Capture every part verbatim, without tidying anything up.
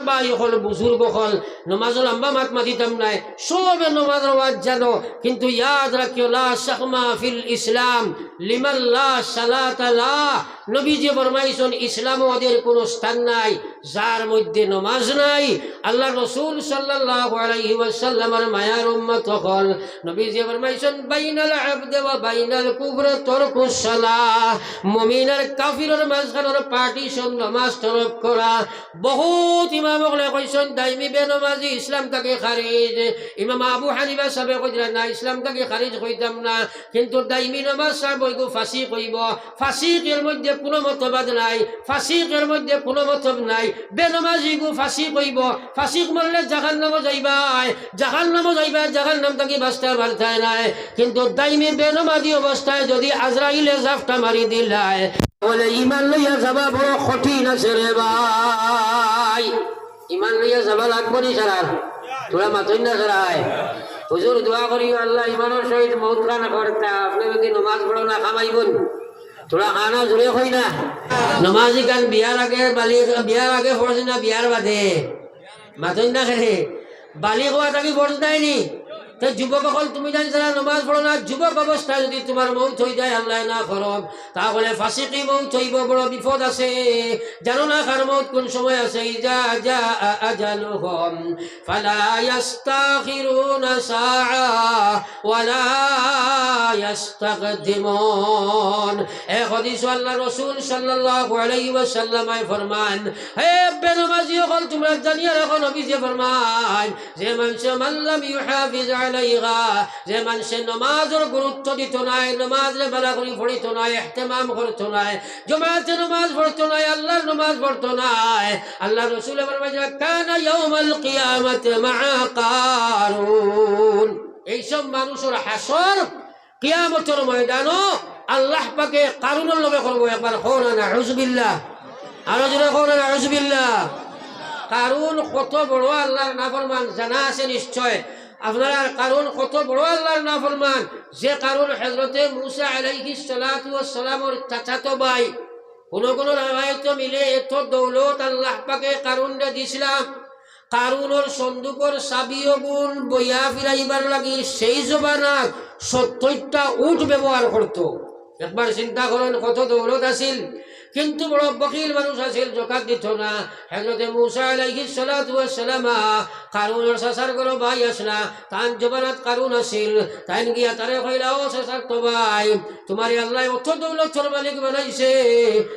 ভাই অকল, বুজুর্গ অকল, নমাজো লম্বা মাত মাতিতাম নায়, সবে নমাজর ওয়াজ জানো, কিন্তু ইয়াদ রাখিও, লা সাখমা ফিল ইসলাম লিমান লা সালাতা লা। নবীজি ফরমাইছইন, ইসলামো ওদের কোনো স্থান নাই যার মধ্যে নমাজ নাই। আল্লাহর রসুল সাল্লাল্লাহু আলাইহি ওয়াসাল্লামর মায়ার উম্মত অকল, নবীজি ফরমাইছইন, বাইনাল আবদে ওয়া বাইনাল কুফরে তরকুস সালাহ। মুমিন আর কাফিরর মাঝখানর partition নমাজ তরক করা। বহুত ইমাম অকলে কইছইন, দাইমি বেনমাজি ইসলাম থাকি খারিজ। ইমাম আবু হানিফা সাবে কইরা, না, ইসলাম থাকি খারিজ কইতাম না, কিন্তু দাইমি নমাজ ছাড়বো, ইগু ফাসিক অইবো। ফাসিকর মধ্যে কোনো মতভেদ নাই, ফাসিকর মধ্যে কোনো মতভেদ নাই। বেনমাজি ইগু ফাসিক অইবো, ফাসিক মরলে জাহান্নামো যাইবায়, জাহান্নামো যাইবায়, জাহান্নাম থাকি বাঁচতে পারতায় নায়। কিন্তু দাইমি বেনমাজি অবস্থায় যদি আজরাইলে জাপটা মারি দিলায়, বলে ইমান লইয়া যাওয়া বড় কঠিন আছে রে ভাই। ইমান লইয়া যাওয়া লাগবো নি সারার? তোরা মাতইন না সারায়। হুজুর দোয়া করিও, আল্লাহ ইমানর সহিত মউত খান করতা। আপনে যদি নমাজ পড়ো না, কামাইবো নি? তোরা কানা জোরে কই না। নমাজি খান বিয়ার আগে, বালিগ, বিয়ার আগে ফরজ না বিয়ার বাদে? মাতইন না কেনে? বালিগ অওয়া থাকি ফরজ নায় নি? তে যুবক অকল, তুমি যেন যারা নমাজ পড়ো না, যুবক অবস্থায় যদি তোমার মউত অই যায়, আল্লাহ না করউক, তাহলে ফাসিকি মউত অইবো, বড় বিপদ আছে। জানো না কার মউত কোন সময় আছে? ইজা জা আজালুহুম ফালা ইয়াস্তাখিরুনা সাআ ওয়ালা ইয়াস্তাকদিমুন। এক হাদিসো আল্লাহর রসুল সাল্লাল্লাহু আলাইহি ওয়াসাল্লামে ফরমান, হে বেনমাজি অকল, তোমরা জানিয়া রাখো, নবীজি ফরমান, যে মানষে, মান লাম ইউহাফিজ আলাইহা, যে মানষে নমাজর গুরুত্ব দিতো নায়, নমাজরে ভালা করি পড়িতো নায়, ইহতেমাম করতো নায়, জমাতে নমাজ পড়তো নায়, আল্লাহর নমাজ পড়তো নায়, আল্লাহর রসুলে ফরমাইন, কানা ইয়াউমাল কিয়ামাতি মাআ কারুন। এইসব মানুষর হাশর কিয়ামতর ময়দানো আল্লাহ পাকে কারুনর লগে করবো। একবার কও না, নাউজুবিল্লাহ। আরো জোরে কও না, নাউজুবিল্লাহ। কারুন কত বড় আল্লাহর নাফরমান, জানা আছে নিশ্চয় আপনারার। কারুন কত বড় আল্লাহর নাফরমান, যে কারুন হযরতে মুসা আলাইহিস সালাতু ওয়াস সালামর চাচাতো ভাই। কোনো কোনো রেওয়ায়েতো মিলে, এত দৌলত আল্লাহ পাকে কারুনরে দিছিলা। কারুনর সন্দুকর চাবি অগুন বইয়া ফিরাইবার লাগি সেই জমানাত সত্তইরটা উট ব্যবহার করতো। একবার চিন্তা করইন, কত দৌলত আছিল, কিন্তু বড় বখিল মানুষ আছিল, জকাত দিতো না। হযরতে মুসা আলাইহিস সালাতু ওয়াস সালাম, কারুনর চাচার ঘরো ভাই আছলা, তান জমানাত কারুন আছিল, তাইন গিয়া তারে কইলা, ও চাচাতো ভাই, তুমারে আল্লায় অত দৌলতর মালিক বানাইছে,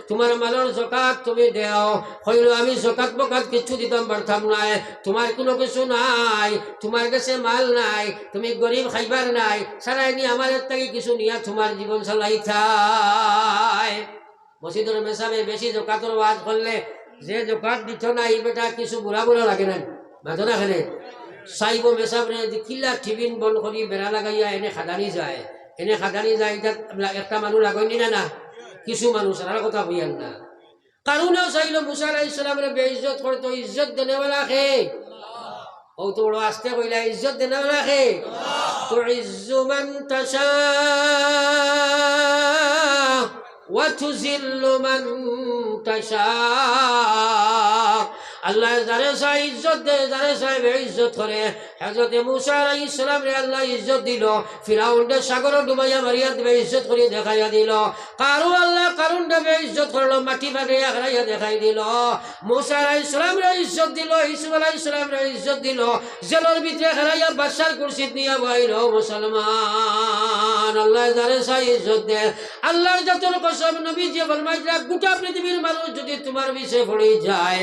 তুমার মালর জকাত তুমি দেও। কইলো, আমি জকাত বকাত কিচ্ছু দিতাম পারতাম নায়, তুমার কুনু কিছু নাই, তুমার গেছে মাল নাই, তুমি গরিব খাইবার নাই, সারাইনি আমার এর থাকি কিছু নিয়া তুমার জীবন চালাইতায়। মসজিদর মেসাবে বেশি জকাতর ওয়াজ করলে, যে জকাত দিতো না, ই বেটা কিছু বুড়া বুড়া লাগে না, মাতো না কেনে? চাইবো মেসাবরে, যে কিলা টিফিন বন্ধ করি বেড়া লাগাইয়া এনে খাদানি যায়, এনে খাদানি যায়, ইটা একটা মানুষ লাগইনি না, না? কিছু মানুষ, আর কথা কইয়ার না। কারুনেও চাইলো মুসা আলাইহিস সালামরে বেইজ্জত করতো, ইজ্জত দেনেওয়ালা কে? ও তো বড় আস্তে কইলা, ইজ্জত দেনেওয়ালা কে? তুইজ্জু মান তাশা ওয়া তুযিল্লু মান তাশা। আল্লায় যারে চায় ইজ্জত দেয়, যারে চায় বেইজ্জত করে। হযরতে মুসা আলাইহিস সালামরে আল্লায় ইজ্জত দিলো, ফিরাউনরে সাগরো ডুবাইয়া মারিয়া বেইজ্জত করি দেখাইয়া দিলো। কারুন আল্লায় কারুনরে বেইজ্জত করলো, মাটি ফাটাইয়া খেলাইয়া দেখাই দিলো। মুসা আলাইহিস সালামরে ইজ্জত দিলো, ইউসুফ আলাইহিস সালামরে ইজ্জত দিলো, জেলর ভিতরে খেলাইয়া বাদশার কুরসিত নিয়া বওয়াইলো। মুসলমান, আল্লায় যারে চায় ইজ্জত দেয়। আল্লাহর জাতর কসম, নবীজিয়ে ফরমাইতরা, গোটা পৃথিবীর মানুষ যদি তুমার পিছে পড়ি যায়,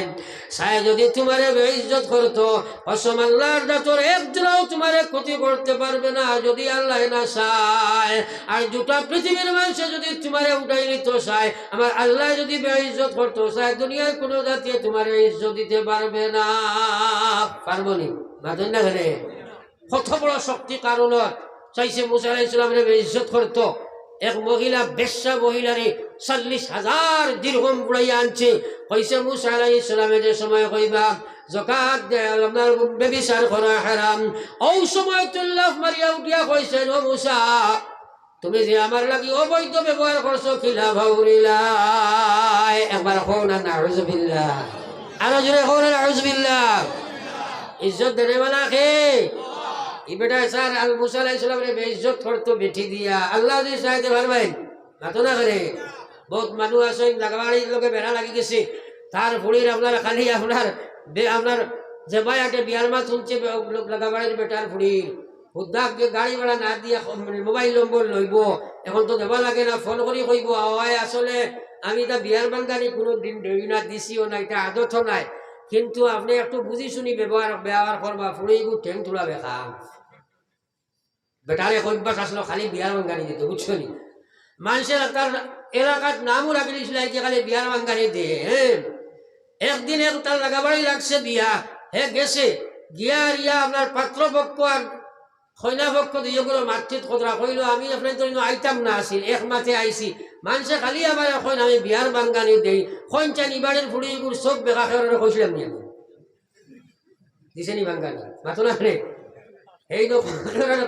চায় যদি তুমারে বেইজ্জত করতো, কসম আল্লাহর জাতর, একজনাও তুমারে ক্ষতি করতে পারবে না, যদি আল্লায় না চায়। আর গোটা পৃথিবীর মানষে যদি তুমারে উঠাই নিতো চায়, আমার আল্লায় যদি বেইজ্জত করতো চায়, দুনিয়ার কুনু জাতিয়ে তুমারে ইজ্জত দিতে পারবে না। পারবো নি? মাতইন না কেনে? কত বড় শক্তি কারুনর। চাইছে মুসা আলাইহিস সালামরে বেইজ্জত করতো। এক মহিলা, বেশ্যা মহিলারে চল্লিশ হাজার দিরহম বুড়াইয়া আনছে। কইছে, মুসা আলাইহিস সালামে যে সময় কইবা, জকাত দেয়, আপনার ব্যভিচার করা হারাম। অউ সময় তুই লাফ মারিয়া উঠিয়া কইছে, ও মুসা, তুমি যে আমার লাগি অবৈধ ব্যবহার করছো, কিলা ভাউরিলায়? একবার কও না, নাউজুবিল্লাহ। আরো জোরে কও না, নাউজুবিল্লাহ। ইজ্জত দেনেওয়ালা কে? ই বেটায় স্যার আল মুসা আলাইহিস সালামরে বেইজ্জত করতো বেটি দিয়া। আল্লায় যদি চাইন তে পারবা নি? মাতো না কেনে? বউত মানুষ আছইন, লাগাবাড়ির লগে বেড়া লাগি গেছে। তার ফুড়ির আপনার খালি আপনার বে-, আপনার জেবায় আটে বিয়ার মাত হুনছে বে-, লাগাবাড়ির বেটার ফুড়ির। হুদ্দা গাড়ি ভাড়া না দিয়া, মানে, মোবাইল নম্বর লইবো। এখন তো দেওয়া লাগে না, ফোন করি কইবো, "অয় আসলে আমি ইতা বিয়ার বাঙ্গানি কুনুদিন দেই না, দিছিও না, ইতা আদতও নাই। কিন্তু আপনে একটু বুঝি শুনি ব্যবহার, ব্যবহার করবা, ফুড়ি ইগু ঠেং তুলা বেখাম।" বেটার এক অভ্যাস আছলো খালি বিয়ার বাঙ্গানি দিতো, বুঝছো নি? মানষে তার এলাকাত নামও রাখি দিছিল যে খালি বিয়ার বাঙ্গানি দে, হ্যাঁ। একদিন এক তার লাগাবাড়ি লাগছে বিয়া, হে গেছে, গিয়া আর ইয়া আপনার পাত্রপক্ষ আর কইনাপক্ষ দুইওগুলো মাতকুত কররা, কইলো, "আমি আপনার তো ইনো আইতাম না আছিল, এক মাতে আইছি। মানষে খালি আমারে কইন আমি বিয়ার বাঙ্গানি দেই, কইন চাইন ই বাড়ির ফুড়ি ইগুর চউখ বেকা কেরে কইছিলাম নি আমি?" দিছে নি বাঙ্গানি? মাতো না কেনে? এই তো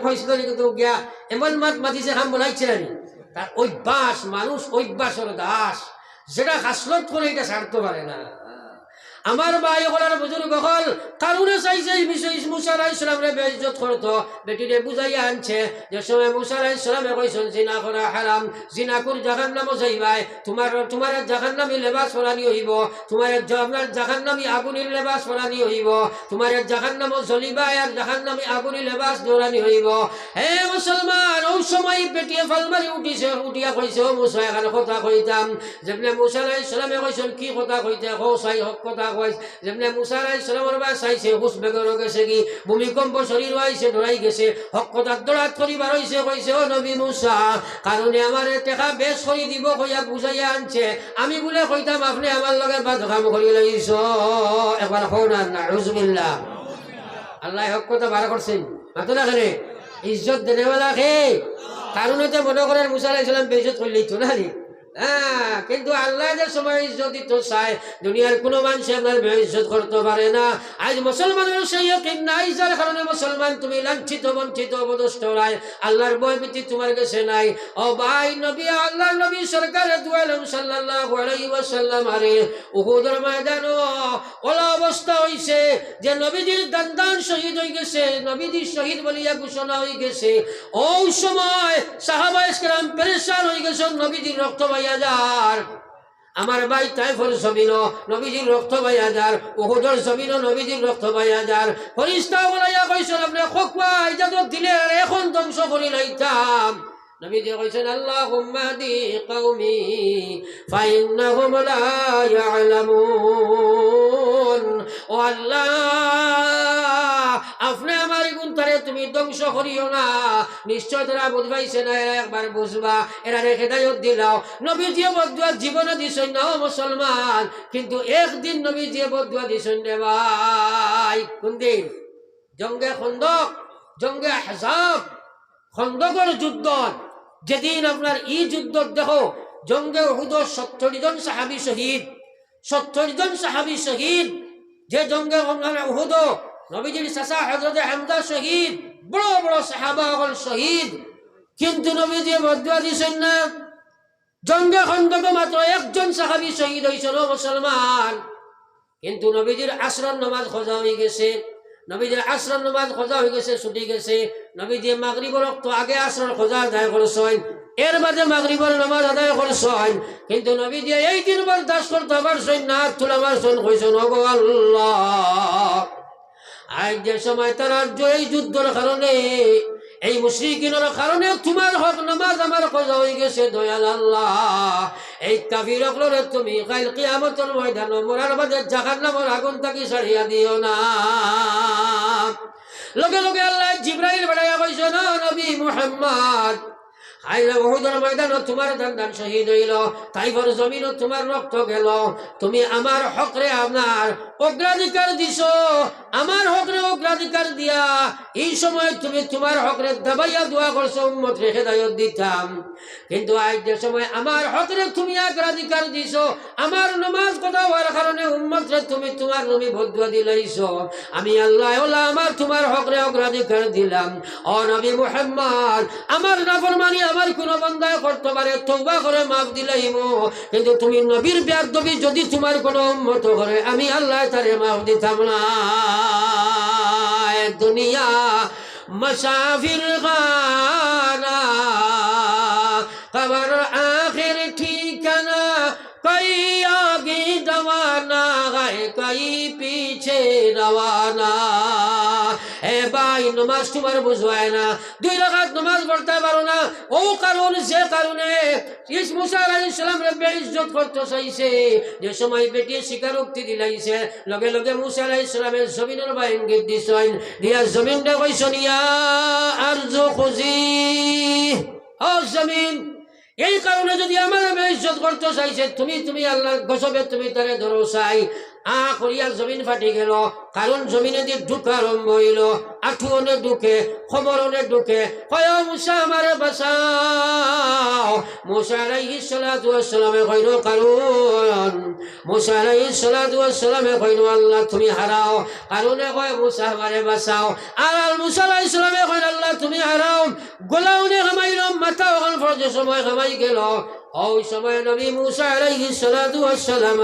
কইছিল নি, কিন্তু গিয়া এমন মাত মাতিছে, কাম বলাইছে না নি? তার অভ্যাস, মানুষ অভ্যাসর দাস, যেটা খাসলত করে ইটা ছাড়তো পারে না। আমার ভাই অকল আর বুজুর্গ অকল, কারুনে চাইছে ই বিষয়ে মুসা আলাইহিস সালামরে বেইজ্জত করতো, বেটিরে বুঝাইয়া আনছে। যে সময় মুসা আলাইহিস সালামে কইছইন, "জিনা করা হারাম, জিনাকুর জাহান্নামো যাইবায়, তুমার, তুমারে জাহান্নামী লেবাস পরানি অইবো, তুমারে জ-, আপনার জাহান্নামী আগুনের লেবাস পরানি অইবো, তুমারে জাহান্নামো জ্বলিবায় আর জাহান্নামী আগুনের লেবাস দৌড়ানি অইবো।" হে মুসলমান, অউ সময় বেটিয়ে ফাল মারি উঠিছে, উঠিয়া কইছে, "ও মুসা, এখান কথা কইতাম।" যেমনে মুসা আলাইহিস সালামে কইছইন, "কি কথা কইতে? কও চাই, হক কথা কইছ।" যেমনে মুসা আলাইহিস সালামর বায় চাইছে, হুশ বেগরো গেছে গি, ভূমিকম্প শরীরো আইছে, ডরাই গেছে, হক কথাত দৌড়াত করি বার অইছে, কইছে, "ও নবী মুসা, কারুনে আমারে টেকা বেশ করি দিবো কইয়া বুঝাইয়া আনছে, আমি বুলে কইতাম আপনে আমার লগে বাদ কাম করি লইছো।" একবার কও না, নাউজুবিল্লাহ। আল্লায় হক কথা বার করছইন, মাতো না কেনে? ইজ্জত দেনেওয়ালা কে? কারুনে তো মনো করের মুসা আলাইহিস সালাম বেইজ্জত করিলিতো না নি? হ্যাঁ, কিন্তু আল্লায় যে সময় ইজ্জত দিতো চায়, দুনিয়ার কুনু মানষে আপনার বেইজ্জত করতো পারে না। আইজ মুসলমানর সেই ইয়াকিন নাই, যার কারণে মুসলমান তুমি লাঞ্ছিত, বঞ্চিত, অপদস্থ অইরায়। আল্লার ভয় ভীতি তুমার গেছে নাই। ও ভাই, নবী, আল্লার নবী সরকারে দু আলম সাল্লাল্লাহু আলাইহি ওয়াসাল্লাম আরে উহুদর ময়দানো অলা অবস্থা অইছে যে নবীজির দান্দান শহীদ অইগেছে, নবীজি শহীদ বলিয়া ঘোষণা অইগেছে। অউ সময় সাহাবায়ে কেরাম পেরেশান অইগেছইন, নবীজির রক্ত বাইয়া যার। আমার ভাই, তায়েফর জমিনো নবীজির রক্ত বাইয়া যার, উহুদর জমিনো নবীজির রক্ত বাইয়া যার। ফিরিস্তা অকল আইয়া কইছইন, "আপনে কউক্কা, ইজাজত দিলে আর এখন ধ্বংস করি লাইতাম।" নবীজি কইছইন, "আল্লাহুম্মা হদি কওমি ফাইন্নাহুম লা ইয়ালামুন।" ও আল্লাহ, আপনে আমার ইগুনতারে তুমি ধ্বংস করিও না, নিশ্চয় তারা বুঝ পাইছে না, এরা একবার বুঝবা, এরারে হেদায়ত দিলাও। নবীজিয়ে বদদুয়া জীবনে দিছইন না, ও মুসলমান, কিন্তু একদিন নবীজিয়ে বদদুয়া দিছইন রে ভাই। কুন দিন? জঙ্গে খন্দক, জঙ্গে আহজাব, খন্দকর যুদ্ধ, যেদিন আপনার ই যুদ্ধ দেখো, জঙ্গে উহুদো সত্তর জন সাহাবী শহীদ, সত্তর জন সাহাবী শহীদ, যে জঙ্গে উহুদো নবীজির চাচা হযরতে হামজা শহীদ, বড় বড় সাহাবা অকল শহীদ, কিন্তু নবীজিয়ে বদদুয়া দিছইন না। জঙ্গে খন্দকো মাত্র একজন সাহাবী শহীদ অইছইন, ও মুসলমান। কিন্তু নবীজির আসরর নমাজ কজা অইগেছে, নবীজির আসরর নমাজ কজা অইগেছে, ছুটি গেছে। নবীজিয়ে মাগরিবর অক্ত আগে আসরর কজা আদায় করছইন, এর বাদে মাগরিবর নমাজ আদায় করছইন। কিন্তু নবীজিয়ে এই দিন বরদাস্ত করতা পারছইন না, আত তুলা মারছইন, কইছইন, "ওগো আল্লাহ, আইজ যে সময় তারার য-, এই যুদ্ধর কারণে, এই মুশরিকিনর কারণে তুমার হক নমাজ আমার কজা অইগেছে, দয়াল আল্লাহ, এই কাফির অকলরে তুমি কাইল কিয়ামতর ময়দানো মরার বাদে জাহান্নামর আগুন থাকি ছাড়িয়া দিও না।" লগে লগে আল্লায় জিব্রাইল পাঠাইয়া কইছইন, "ও নবী মুহাম্মদ, আইজ উহুদর ময়দানো তুমার দান্দান শহীদ অইলো, তাইফর জমিনো তুমার রক্ত গেলো, তুমি আমার হকরে আপনার অগ্রাধিকার দিছো, আমার হকরে অগ্রাধিকার দিয়া এই সময় তুমি তুমার হকরে দাবাইয়া দোয়া করছো উম্মতরে হেদায়ত দিতাম, কিন্তু আইজ যে সময় আমার হকরে তুমি অগ্রাধিকার দিছো, আমার নমাজ কজা অওয়ার কারণে উম্মতরে তুমি তুমার নবী বদদুয়া দিলাইছো, আমি আল্লায় অলা আমার তুমার হকরে অগ্রাধিকার দিলাম। ও নবী মুহাম্মদ, আমার নাফরমানি আমার কুনু বান্দায় করতো পারে, তওবা করে মাফ দিলাইমু, কিন্তু তুমি নবীর বেয়াদবি যুদি তুমার কুনু উম্মত করে, আমি আল্লায় তারে মাফ দিতাম না।" দুনিয়া মুসাফির খানা, কবর আখির ঠিকানা, কই আগে রওয়ানা হ্যায়, কই পিছে রওয়ানা। এ ভাই, নমাজ তুমার বুঝায় না, দুই রাকাত নমাজ পড়তায় পারো না, অউ কারণ, যে কারণে ইস মুসা আলাইহিস সালামরে বেইজ্জত করতো চাইছে। যে সময় বেটিয়ে স্বীকারোক্তি দিলাইছে, লগে লগে মুসা আলাইহিস সালামে জমিনর বায় ইঙ্গিত দিছইন, দিয়া জমিনরে কইছইন, "ইয়া আরজু খুজি, ও জমিন, এই কারণে যদি আমারে বেইজ্জত করতো চাইছে, তুমি, তুমি আল্লার গজবে তুমি তারে ধরো চাই।" আ করিয়া জমিন ফাটি গেল, কারণ জমিনেদি ঢুকা আরম্ভ অইলো, আঠু অনে ঢুকে, কবর অনে ঢুকে, কয়, "ও মুসা, আমারে বাঁচাও।" মুসা আলাইহিস সালাতু ওয়াস সালামে কইন, "কারুন।" মুসা আলাইহিস সালাতু ওয়াস সালামে কইন, "আল্লাহ, তুমি হারাও।" কারুনে কয়, "মুসা, আমারে বাঁচাও।" আর, আর মুসা আলাইহিস সালামে কইন, "আল্লাহ, তুমি হারাও।" গলা অনে হামাইল, মাথা অখান পর্যন্ত সময় হামাই গেল। অউ সময় নবী মুসা আলাইহিস সালাতু ওয়াস সালাম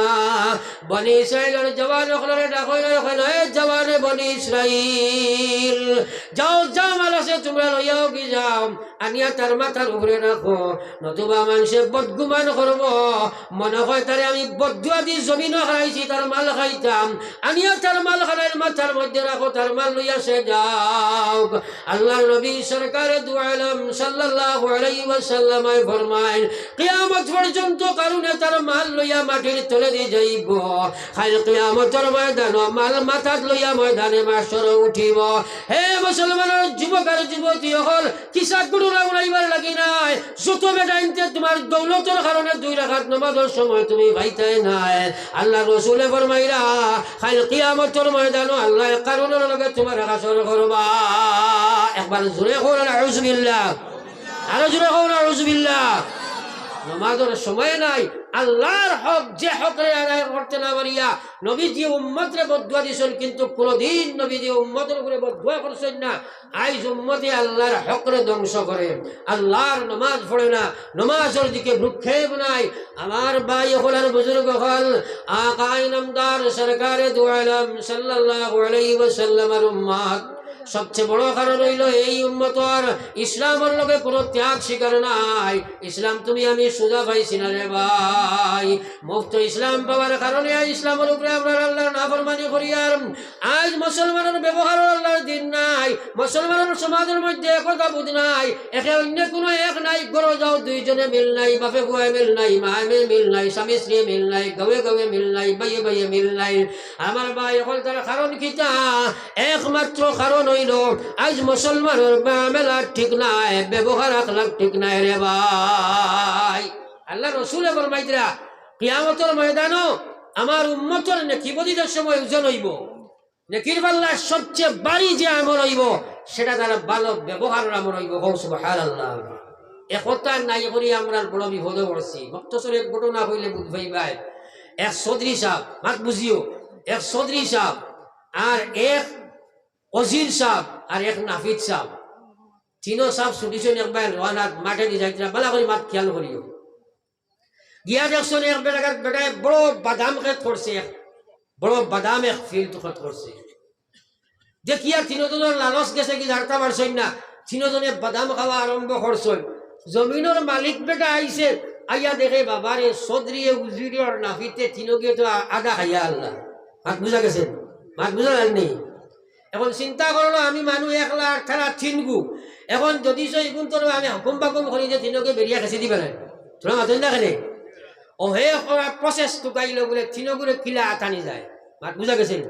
বনি ইসরাইলর জওয়ান অকলরে ডাকইন, কইন, "এ জওয়ানে বনি ইসরাইল, যাও, যা মাল আছে তুমরা লইয়া অগি যাও, আনিয়া তার মাথার উপরে রাখো, নতুবা মানষে বদগুমান করবো, মনে কয় তারে আমি বদদুয়া দি জমিনো হারাইছি, তার মাল খাইতাম, আনিয়া তার মাল খানাইর মাথার মধ্যে রাখো, তার মাল লইয়া সে যাউক।" আল্লার নবী সরকারে দু আলম সাল্লাল্লাহু আলাইহি ওয়াসাল্লামে ফরমাইন, কিয়ামত পর্যন্ত কারুনে তার মাল লইয়া মাটির তলেদি যাইবো, কাইল কিয়ামতর ময়দানো মাল মাথাত লইয়া ময়দানে মাশরো উঠিবো। হে মুসলমানর যুবক আর যুবতী অকল, কিসা ঘটনা উড়াইবার লাগি নায়, যত বেটাইন্তে তুমার দৌলতর কারণে দুই রাকাত নমাজর সময় তুমি পাইতায় নায়। আল্লার রসুলে ফরমাইরা, কাইল কিয়ামতর ময়দানো আল্লায় কারুনর লগে তুমার হাশর করবা। একবার জোরে কও না, নাউজুবিল্লাহ। আরো জোরে কও না, নাউজুবিল্লাহ। নমাজর সময় নাই, আল্লার হক যে হকরে আদায় করতে না পারিয়া নবীজি উম্মতরে বদদুয়া দিছইন, কিন্তু কুনুদিন নবীজি উম্মতর উপরে বদদুয়া করছইন না। আইজ উম্মতে আল্লার হকরে ধ্বংস করে, আল্লার নমাজ পড়ে না, নমাজর দিকে ভ্রুক্ষেপ নাই। আমার ভাই অকল আর বুজুর্গ অকল, আকায়ে নামদার সরকারে দু আলম সাল্লাল্লাহু আলাইহি ওয়াসাল্লামর উম্মত। সবচেয়ে বড় কারণ অইলো এই উম্মতর ইসলামর লগে কুনু ত্যাগ স্বীকার নাই। ইসলাম তুমি আমি সুজা পাইছি না রে ভাই। মুক্ত ইসলাম পাওয়ার কারণে আইজ ইসলামর উপরে আমরা আল্লার নাফরমানি করিয়ার। আইজ মুসলমানর ব্যবহারও আল্লার দিন নাই, মুসলমানর সমাজর মধ্যে একতা বুঝ নাই, একে অইন্য কুনু এক নাই। ঘরো যাও, দুইজনে মিল নাই, বাপে পুয়ায় মিল নাই, মায়ে মেয়ে মিল নাই, স্বামী স্ত্রী মিল নাই, গাঁওয়ে গাঁওয়ে মিল নাই, ভাইয়ে ভাইয়ে মিল নাই। আমার ভাই অকল, তার কারণ কিতা? একমাত্র কারণ অইলো আইজ মুসলমানর মামলা ঠিক নাই, ব্যবহার আখলাক ঠিক নাই রে ভাই। আল্লার রসুলে ফরমাইতরা, কিয়ামতর ময়দানো আমার উম্মতর নেকি বদিদের সময় ওজন অইবো, নেকির পাল্লায় সবচেয়ে ভারী যে আমল অইবো, সেটা তার ভালো ব্যবহারর আমল অইবো। কও সুবহানাল্লাহ। একতা নাই করি আমরা বড় বিপদো পড়ছি। মুক্তসর এক ঘটনা কইলে বুঝ পাইবায়। এক চৌধুরী সাব, মাত বুঝিও, এক চৌধুরী সাব, আর এক ওজির সাব, আর এক নাফিদ সাব, তিনো সাব ছুটিছইন একবার রওয়ানাত, মাঠেদি যাইতরা। ভালা করি মাত খিয়াল করিও। গিয়া দেখছইন এক বেটার, বেটায় বড় বাদাম খেত করছে, এক বড় বাদাম এক field খেত করছে। দেখিয়া তিনোজনর লালচ গেছে কি জানতা পারছইন না, তিনোজনে বাদাম খাওয়া আরম্ভ করছইন। জমিনর মালিক বেটা আইছে, আইয়া দেখে, বাবারে, চৌধুরীয়ে, উজিরে আর নাফিদে তিনোগিয়ে তো আ-, আধা খাইয়া আল্লা। মাত বুঝা গেছে? মাত বুঝা যায়নি? এখন চিন্তা করলো, আমি মানুষ একলা আর তারা তিনগু। এখন যদি সে ইগুন তোর আমি হুকুম বাকুম করি যে তিনোগে বেরিয়া খেসি দিবা না, তোরা মাতইন না কেনে? ও হে করা process তো গাইলো বলে তিনোগুরে কিলা আতানি যায়। মাত বুঝা গেছে নি?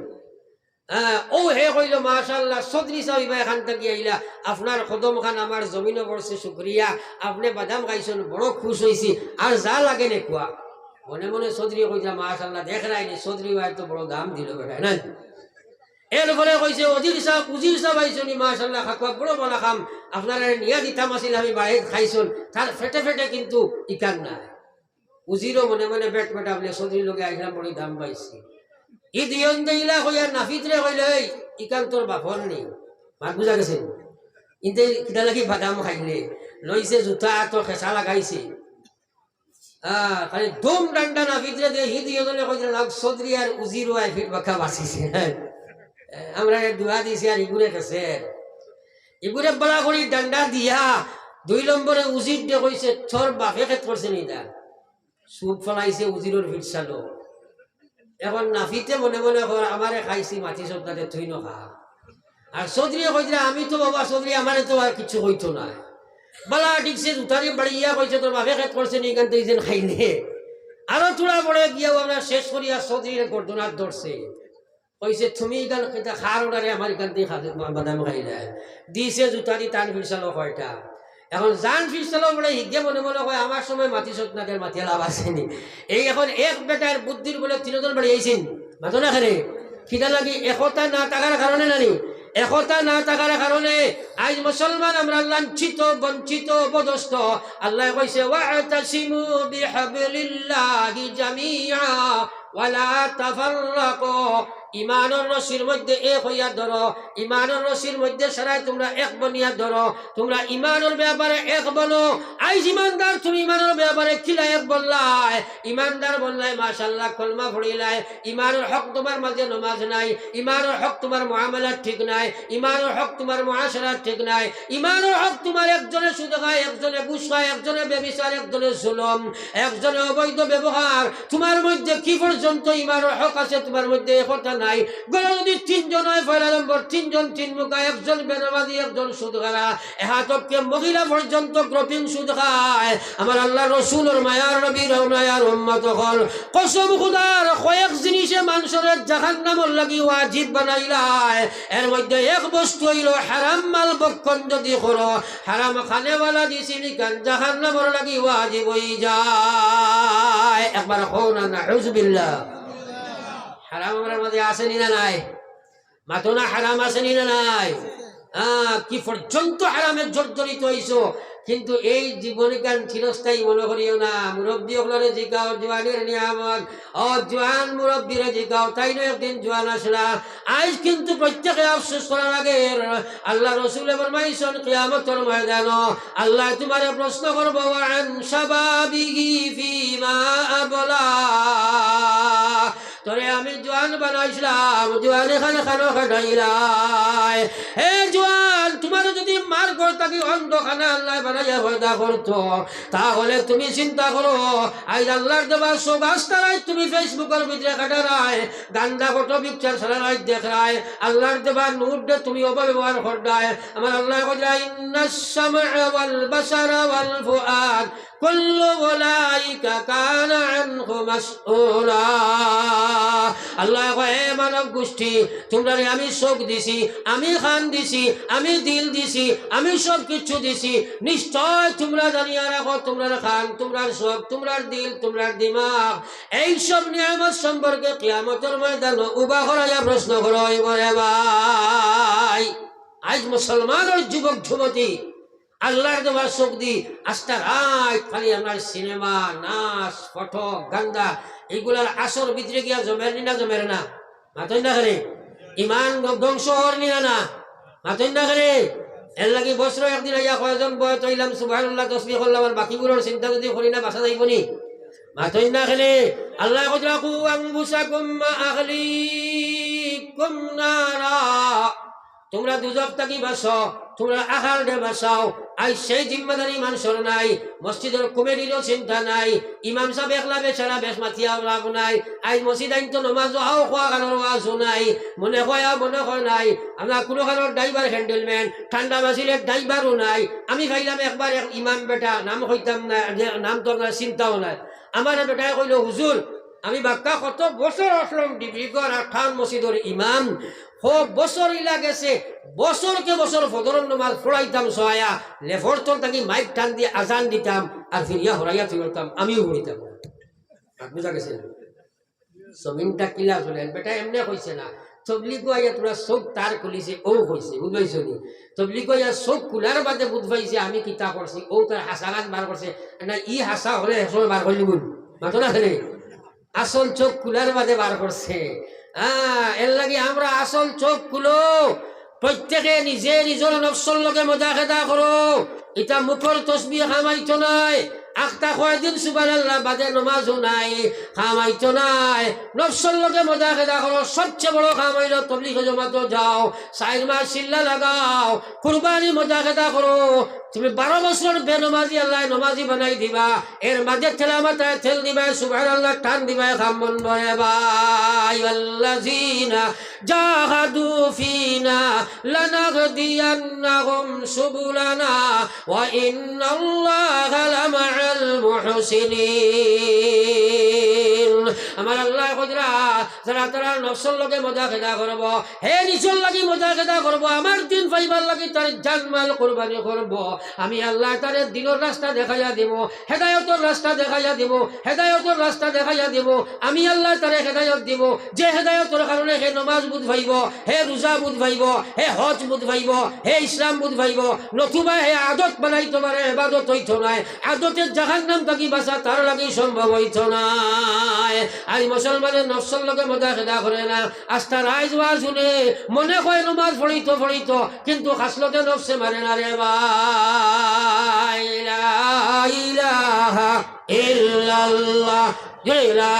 হ্যাঁ, ও হে কইলো, "মাশাআল্লাহ, চৌধুরী সাব ইবা এখান থাকি আইলা, আপনার কদম খান আমার জমিনো পড়ছে, শুকরিয়া। আপনে বাদাম খাইছইন, বড় খুশ অইছি, আর যা লাগে নে কুয়া।" মনে মনে চৌধুরী কইতা, "মাশাআল্লাহ, দেখরায়নি, চৌধুরী ভাই তো বড় দাম দিল বেটায়, না?" এরপরে কইছে, "ওজির সাব, উজির সাব আইছইন, মাশাআল্লাহ, খাকুয়া বড় ভালা কাম, আপনারারে নিয়া দিতাম আছিল, আমি বাড়িত খাইছইন, তার ফেটে ফেটে কিন্তু ইকান না।" উজিরও মনে মনে, "বেট বেটা, আপনে চৌধুরীর লগে আইলাম, বড় দাম পাইছি।" ই দুইজন দেইলা কইয়া নাফিদরে কইলে, "এই, ইকান তোর বাপর নি।" মাত বুঝা গেছে? ইনতে কিতা লাগি বাদাম খাইলে, লইছে জুতা তো খেসা লাগাইছে। আহ, খালি দুম ডান্ডা নাফিদরে দিয়ে, হি দুইজনে কইছে, "লাগ চৌধুরী আর উজিরও আই ফিট বাক্কা বাঁচিছে।" আমরা এ দোয়া দিছি আর ইগুরে গেছে। ইগুরে বালা করি ডান্ডা দিয়া দুই নম্বরে উজির দে কইছে, "তোর বাপে খেত করছে নি দা?" চুপ ফালাইছে উজিরর ফিরসালো। এখন নাফিতে মনে মনে কর, "আমারে খাইছি মাটি সবটাতে তুই ন খা।" আর চৌধুরীয়ে কইরা, "আমি তো বাবা চৌধুরী, আমারে তো আর কিছু কইতো না।" বালা ঠিকছে জুতারি বাড়িয়া কইছে, "তোর বাপে খেত করছে নি, ইখান থাকি যেন খাইলে।" আরো থুড়া পরে গিয়াও আমরা শেষ করিয়া চৌধুরীর গর্দনাত ধরছে। কইছে, "তুমি ইখান কিতা খার অর্ডারে আমার ইখান থাকি খাতে মা-, বাদাম খাইলায়?" দিছে জুতারি তান ফিরসালো কয়টা। এখন জান ফিরসালো বলে হিগে মনে মনে কয়, "আমার সময় মাটি সত না দের মাতিয়া লাভ আছে নি?" এই এখন এক বেটার বুদ্ধির বলে তিনজন বাড়ি আইছেন। মাতো না কেনে? কিতা লাগি? একতা না থাকার কারণে নানি? একতা না থাকার কারণে আজ মুসলমান আমরা লাঞ্ছিত, বঞ্চিত, অপদস্থ। আল্লায় কইছে, "ওয়াতাসিমু বিহাবলিল্লাহি জামিআ ওয়ালা তাফাররাকু।" ইমানর রশির মধ্যে এক হইয়া ধরো, ইমানর রশির মধ্যে সারায় তোমরা এক বনিয়া ধরো, তোমরা ইমানর ব্যাপারে এক বনো। আইজ ইমানদার তুমি ইমানর ব্যাপারে কিলা এক বনলায়? ইমানদার বনলায়, মাশাআল্লাহ, কলমা পড়িলায়, ইমানর হক তোমার মাঝে নমাজ নাই, ইমানর হক তোমার মুআমালাত ঠিক নাই, ইমানর হক তোমার মুআশারাত ঠিক নাই, ইমানর হক তোমার একজনে সুদ খায়, একজনে ঘুষ খায়, একজনে ব্যভিচার, একজনে জুলুম, একজনে অবৈধ ব্যবহার। তোমার মধ্যে কি পর্যন্ত ইমানর হক আছে, তোমার মধ্যে একতা নাই। ঘরো যদি তিনজন হয়, পয়লা নম্বর তিনজন তিন মুখা, একজন বেনামাজি, একজন সুদখারা, এহাতকে মহিলা পর্যন্ত গ্রুপিং সুদ খায়। আমার আল্লাহ রসুলর মায়ার নবী রওনায়ার উম্মত অকল, কসম খুদার কয়েক জিনিসে মানষরে জাহান্নামর লাগি ওয়াজিব বানাইলায়। এর মধ্যে এক বস্তু অইলো হারাম মাল ভক্ষণ যদি করো, হারাম খানেওয়ালা দিছি নিকান জাহান্নামর লাগি ওয়াজিব অই যায়। একবার কও না, নাউজুবিল্লাহ। হারাম আমরার মাঝে আছে নি না নাই? মাতো না, হারাম আছে নি না নাই? হ্যাঁ, কি পর্যন্ত হারামে জর্জরিত অইছো, কিন্তু এই জীবনখান চিরস্থায়ী মনে করিও না। মুরব্বি অকলরে জিকাও, জোয়ানির নিয়ামত, ও জোয়ান মুরব্বিরে জিকাও, তাইনও একদিন জোয়ান আছলা। আইজ কিন্তু প্রত্যেকে আফসোস করা লাগে। আল্লাহ রসুলে ফরমাইছন, কিয়ামতর ময়দানো আল্লায় তোমারে প্রশ্ন করবো, "ওয়া আন শাবাবিহি ফিমা আবলা।" তোরে আমি জোয়ান বানাইছলাম, জোয়ান এখানে খানো খাটাইলায়। হে জোয়ান, তোমারে যদি মার ঘর থাকি অন্ধ খানা আল্লায় বানাইয়া পয়দা করতো, তাহলে তুমি চিন্তা করো, আইজ আল্লাহর দেওয়া সব আস্তা রাইত তুমি Facebook-অর ভিতরে কাটারায়, গান্দা ফটো পিকচার সারা রাইত দেখরায়, আল্লাহর দেওয়া নূর দে তুমি অপব্যবহার কররায়। আমার আল্লায় কইরা, "ইন্নাস সামআ ওয়াল বাসারা ওয়াল ফুআদ কুল্লু উলাইকা কানা আনহু মাসউলা।" আল্লায় কয়, "এ মানব গোষ্ঠী, তোমরারে আমি চোখ দিছি, আমি কান দিছি, আমি দিল দিছি, আমি সব কিছু দিছি। নিশ্চয় তোমরা জানিয়া রাখো, তোমরার কান, তোমরার চোখ, তোমরার দিল, তোমরার দিমাগ, এই সব নিয়ামত সম্পর্কে কিয়ামতর ময়দানো উবা করাইয়া প্রশ্ন করা অইবো রে ভাই।" আইজ মুসলমানর যুবক যুবতী আল্লাহর দেওয়া চোখ দি আস্তা রাইত খালি আপনার সিনেমা, নাচ, ফটো, গান্দা, ইগুলার আসর ভিতরে গিয়া জমের নি না জমের না? মাতইন না কেনে? ইমান ধ্বংস অর নি না না? মাতইন না কেনে? এর লাগি বছরো একদিন আইয়া কয়জন বয় তইলাম, সুবহানাল্লাহ তসবিহ করলাম, আর বাকিগুলোর চিন্তা যদি করি না, বাঁচা যাইবো নি? মাতইন না কেনে? আল্লায় কইরা, "কু আনফুসাকুম ওয়া আহলিকুম নারা।" তোমরা দুজখ থাকি বাঁচো, তোমরা আহালরে বাঁচাও। আইজ সেই জিম্মাদারি মানষর নাই, মসজিদর কমিটিরও চিন্তা নাই, ইমাম সাব একলা বেচারা বেশ মাতিয়া লাভ নাই। আইজ মসজিদ আইন তো নমাজও আও, খোয়া গানোর ওয়াজও নাই, মনে কয়া মনে কয় নাই। আমরা কুনু গানোর ড্রাইভার হ্যান্ডেলম্যান, ঠান্ডা মাসিলের ড্রাইভারও নাই। আমি পাইলাম একবার এক ইমাম বেটা, নাম কইতাম না, যে নাম তো আপনার চিন্তাও নাই। আমার বেটায় কইলো, "হুজুর, আমি বাক্কা কত বছর আসলাম ডিব্রুগড় আর খান মসজিদর ইমাম, হ বছর ইলা গেছে, বছরকে বছর ফজরর নমাজ পড়াইতাম সহায়া, লেফর তল থাকি মাইক টান দিয়া আজান দিতাম, আর ফিরিয়া হরাইয়া তুলতাম, আমিও পড়িতাম।" মাত বুঝা গেছে না? জমিনটা কিলা চলে, বেটা এমনে কইছে না। তবলিগো আইয়া তোরা চোখ তার খুলিছে, ও কইছে, বুঝ পাইছো নি? তবলিগো আইয়া চোখ খুলার বাদে বুঝ পাইছে আমি কিতা করছি, ও তার হাসাগাত বার করছে, না ই হাসা হলে হেসো বার করলি বুল। মাতো না কেনে? আসল চোখ খুলার বাদে বার করছে। হ্যাঁ, এর লাগি আমরা আসল চোখ খুলো। প্রত্যেকে নিজে নিজর নফসর লগে মুজাহেদা করো। ইটা মুখর তসবিহ কামাইতো নায়। আখতা কয়দিন সুবহানাল্লাহ বাদে নমাজও নাই, কাম অইতো নায়। নফসর লগে মজা খেদা করো, সবচেয়ে বড় কাম অইলো তবলিগে জমাতো যাও, চাইর মাস চিল্লা লাগাও, কুরবানি মজা খেদা করো। তুমি বারো বছর বেনমাজি আল্লায় নমাজি বানাই দিবা, এর মাঝে ঠেলা মাথায় ঠেল দিবায়, সুবহানাল্লাহ টান দিবায়, কাম বন্ধ রে ভাই। والذين جاهدوا فينا لنهدينهم سبلنا وإن الله لمع المحسنين। আমার আল্লায় কইরা, যারা তারা নফসর লগে মজা খেদা করবো, হে নিজর লাগি মজা খেদা করবো, আমার দিন পাইবার লাগি তার জানমাল কুরবানি করবো, আমি আল্লায় তারে দিনর রাস্তা দেখাইয়া দিমু, হেদায়তর রাস্তা দেখাইয়া দিমু, হেদায়তর রাস্তা দেখাইয়া দিমু। আমি আল্লায় তারে হেদায়ত দিমু, যে হেদায়তর কারণে হে নমাজ বুঝ পাইবো, হে রোজা বুঝ পাইবো, হে হজ বুঝ পাইবো, হে ইসলাম বুঝ পাইবো। নতুবা হে আদত বানাইতো পারে, ইবাদত অইতো নায়। আদতে জাহান্নাম থাকি বাঁচা তার লাগি সম্ভব অইতো নায়। আইজ মুসলমানে নফসর লগে মজা খেদা করে না, আস্তা রাইত ওয়াজ হুনে, মনে কয় নমাজ পড়িতো পড়িতো, কিন্তু খাসলতে নফসে মানে না রে ভাই। লা ইলাহা ইল্লাল্লাহ, লা